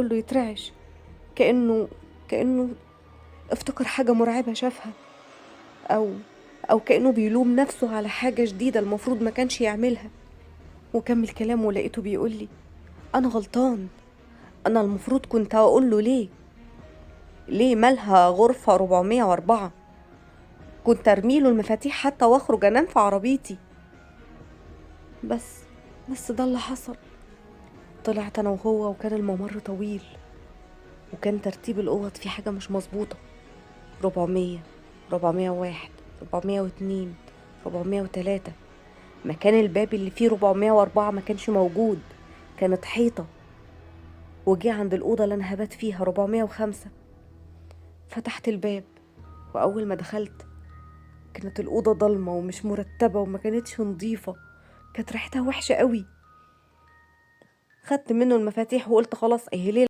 كله يترعش، كأنه افتكر حاجة مرعبة شافها، أو كأنه بيلوم نفسه على حاجة جديدة المفروض ما كانش يعملها. وكمل كلامه ولقيته بيقول لي أنا غلطان، أنا المفروض كنت أقول له ليه مالها غرفة 404، كنت أرميله المفاتيح حتى وأخرج أنام في عربيتي. بس ده اللي حصل. طلعت أنا وهو، وكان الممر طويل، وكان ترتيب الأوض في حاجة مش مظبوطة، 400، 401، 402، 403. مكان الباب اللي فيه 404 ما كانش موجود، كانت حيطة. وجي عند الأوضة اللي أنا هبات فيها 405. فتحت الباب، وأول ما دخلت كانت الأوضة ضلمة ومش مرتبة وما كانتش نظيفة، كانت ريحتها وحشة قوي. خدت منه المفاتيح وقلت خلاص اهي ليلة